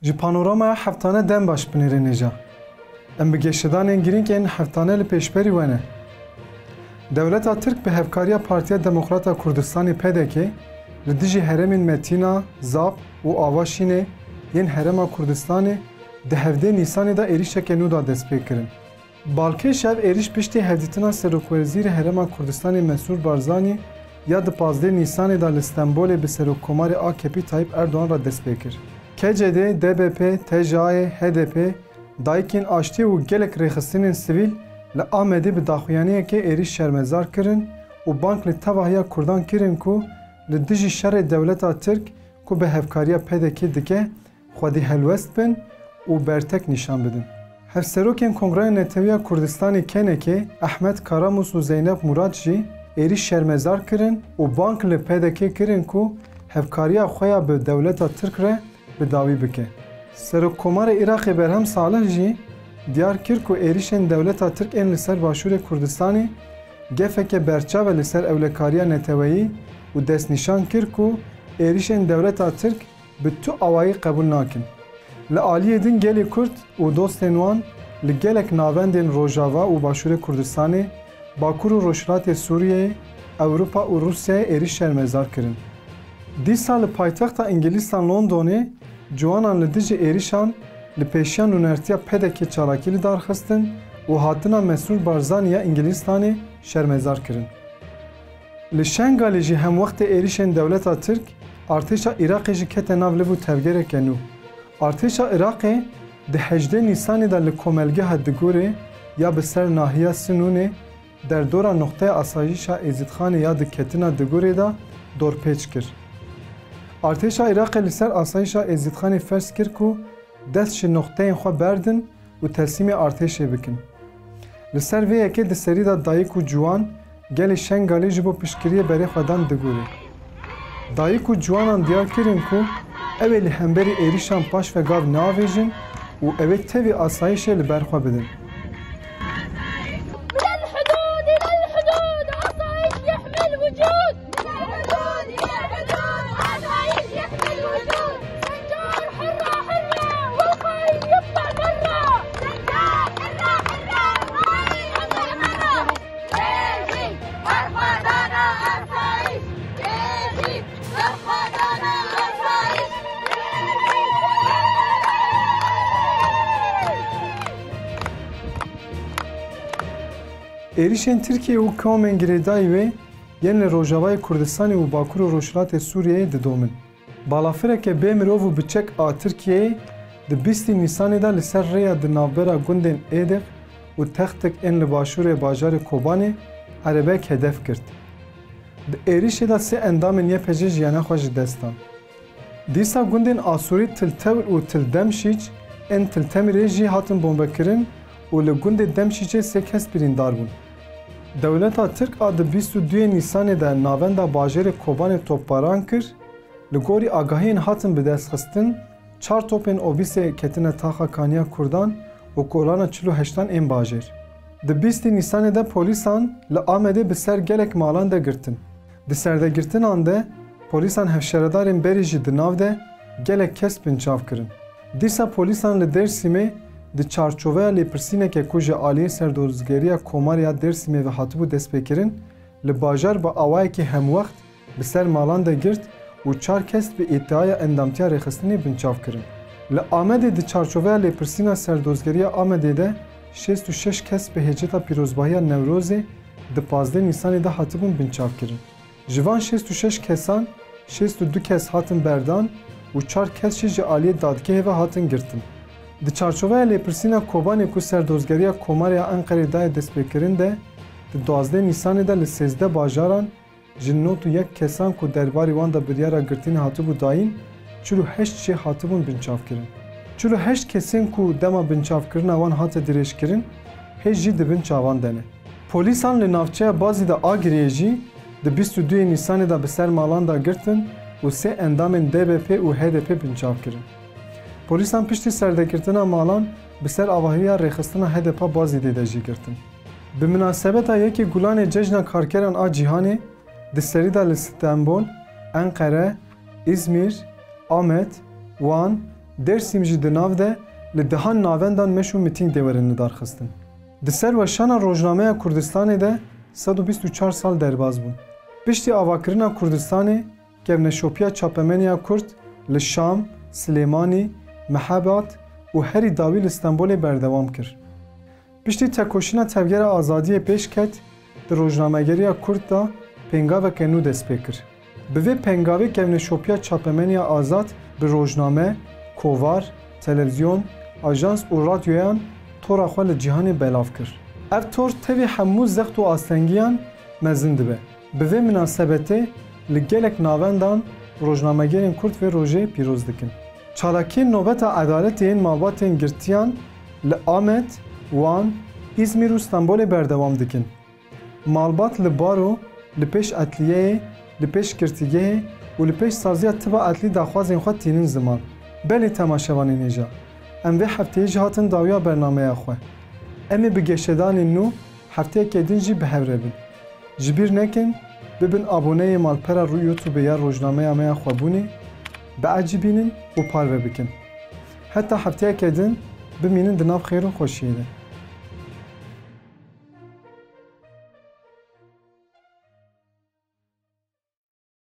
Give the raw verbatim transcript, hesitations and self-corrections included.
Ji panoramaya heftane dem baş binêrê nêja. Em bi geşedanên girîng ên heftane li pêşberî we ne. Dewleta Tirk bi hevkariya Partiya Demokrata Kurdistanê P D K li dijî herêmên Metîna, Zap û Avaşînê yên Herêma Kurdistanê di hevdê Nîsanê de êrîşeke nû da destpêkirin. Balkêş ev êrîş piştî hevdîtina Serokwezîrê Herêma Kurdistanê Mesrûr Barzanî ya di pazdeh Nîsanê de li Stenbolê bi Serokkomarê A K P Tayyip Erdogan re dest pê kir. K C D, D B P, T J Ayê, H D P, Dayikên Aştiyê û gelek rêxistinên sivîl li Amedê bi daxuyaniyekê êrîş şermezar kirin û bang li tevahiya Kurdan kirin ku li dijî şerê dewleta Tirk ku bi hevkariya P D K dike, xwedî helwest bin û bertek nîşan bidin. Hevserokên Kongreya Netewiya Kurdistanê K N K, Ehmed Karamus û Zeynep Murat jî êrîş şermezar kirin û bang li P D K kirin ku hevkariya xwe ya bi dewleta Tirk re bi dawî bike. Serokkomarê Iraqê Berhem Salih jî diyar kir ku êrîşên dewleta Tirk ên li ser Başûrê Kurdistanê gefeke berçav e li ser ewlekariya neteweyî û destnîşan kir ku êrîşên dewleta Tirk bi tu awayî qebûl nakin. Li aliyê din gelê Kurd û dostên wan li gelek navendên Rojava û Başûrê Kurdistanê, Bakur û Rojhilatê Sûriyeyê, Ewropa û Rûsyayê êrîş şermezar kirin. Dîsa li paytexta Îngilîstan Londonê ciwanan li dijî êrîşan li pêşiya nûnertiya P D K çalakî li dar xistin û hatina Mesrûr Barzanî ya Îngilîstanê şermezar kirin. Li Şengalê jî hemwextê êrîşên dewleta Tirk, artêşa Iraqê jî kete nav liv û tevgereke nû. Artêşa Iraqê di hejdeh Nîsanê de li komelgeha Digorê ya bi ser nahiya Sinûnê derdora noqteya asayîşa Êzîdxanê ya di ketina Digorê de dorpêç kir. Artêşa Iraqê li ser asayîşa Êzîdxanê ferz kir ku dest ji noqteyên xwe berdin û teslîmê artêşê bikin. Li ser vê yekê di serî de dayik û ciwan gelê Şengalê ji bo piştgiriyê berê xwe dan Digorê. Dayik û ciwanan diyar kirin ku ew ê li hemberî êrîşan paş ve gav neavêjin û ew ê tevî asayîşê li ber xwe bidin. من الحدود إلى الحدود، آسايش يحمي الوجود. من الحدود إلى الحدود، آسايش يحمي الوجود. سنجار حرة حرة، والخاين يطلع برا. سنجار حرة حرة، والخاين يطلع برا. Êzîd, berxwedana asayîş. Êzîd, berxwedana asayîş. Êrîşên Tirkiyê û komên girêdayî wê yên li Rojavayê Kurdistanê û Bakur û Rojhilatê Sûriyeyê didomin. Balafireke bê mirov û bi çek a Tirkiyeyê di bîstî Nîsanê de li ser rêya di navbera gundên Êdix û Textik ên li başûrê bajarê Kobanê erebek hedef girt. Di êrîşê de sê endamên Y P G jiyana xwe ji dest dan. Dîsa gundên Asûrî Til Tewr û Til Demşîç ên Til Temirê jî hatin bombekirin û li gundê Demşîçê sê kes birîndar bûn. Dewleta Tirk a di bîst û duyê Nîsanê de navenda bajarê Kobanê topbaran kir, li gorî agahiyên hatin bidestxistin, çar topên obîsê ketine taxa kaniya Kurdan û kolana çil û heştan ên bajêr. Di bîstî Nîsanê de polîsan li Amedê bi ser gelek malan de girtin. Di serdegirtinan de polîsan hevşeredarên berê jî di nav de gelek kes binçav kirin. Dîsa polîsan li Dêrsimê di çarçoveya lêpirsîneke ku ji aliyê Serdozgeriya Komarê ya Dêrsimê ve hatibû destpêkirin, li bajar bi awayekî hemwext bi ser malan de girt û çar kes bi îdiaya endamtiya rêxistinê binçav kirin. Li Amedê di çarçoveya lêpirsîna Serdozgeriya Amedê de şêst û şeş kes bi hêceta pîrozbahiya Newrozê di pazdeh Nîsanê de hatibûn binçavkirin. Ji van şêst û şeş kesan şêst û du kes hatin berdan û çar kes jî ji aliyê dadgehê ve hatin girtin. Di çarçoveya lêpirsîna Kobanê ku Serdozgeriya Komarê ya Enqerê daye destpêkirin de, di duwazdeh Nîsanê de li sêzdeh bajaran ji nod û yek kesan ku derbarî wan de biryara girtinê hatibû dayîn, çil û heşt jê hatibûn binçavkirin. Çil û heşt kesên ku dema binçavkirina wan hate dirêjkirin, hêj jî di bin çavan de ne. Polîsan li navçeya Bazî de Agiriyê jî di bîst û duyê Nîsanê de bi ser malan de girtin û sê endamên D B P û H D P binçav kirin. Polîsan piştî serdegirtina malan bi ser avahiya rêxistina H D P a Bazîdê de jî girtin. Bi minasebeta yekê Gulanê Cejna Karkeran a Cîhanê di serî de li Stenbol, Enqere, Îzmîr, Amed, Wan, Dêrsim jî di nav de li dehan navendan meş û mitîng dê werin lidarxistin. Di ser weşana rojnameya Kurdistanê de sed û bîst û çar sal derbas bûn. Piştî avakirina Kurdistanê, kevneşopiya çapemeniya Kurd li Şam, Silêmanî, Mehebat û herî dawî li Stenbolê berdewam kir. Piştî tekoşîna Tevgera Azadiyê pêş ket, di rojnamegeriya Kurd de pêngaveke nû dest pê kir. Bi vê pengavê kevneşopiya çapemeniya azad bi rojname, kovar, televizyon, ajans û radyoyan tora xwe li cîhanê belav kir. Ev tor tevî hemû zext û astengiyan mezin dibe. Bi vê minasebetê li gelek navendan rojnamegerên Kurd vê rojê pîroz dikin. Çalakiyên Nobeta Edaletê yên malbatên girtiyan li Amed, Wan, Îzmîr û Stenbolê berdewam dikin. Malbat li baro, li pêş edliyeyê, li pêş girtîgehê û li pêş saziya tiba edlî daxwazên xwe tînin ziman. Belê temaşevanên hêja, em vê hefteyê jî hatin dawiya bernameya xwe. Em ê bi geşedanên nû hefteyeke din jî bi hev re bin. Ji bîr nekin, bibin aboneyê malpera Rû-, YouTubeê ya Rojnameya Me ya Xwebûnê, biecibînin û parve bikin. Heta hefteyeke din bimînin di nav xêr û xweşiyê de.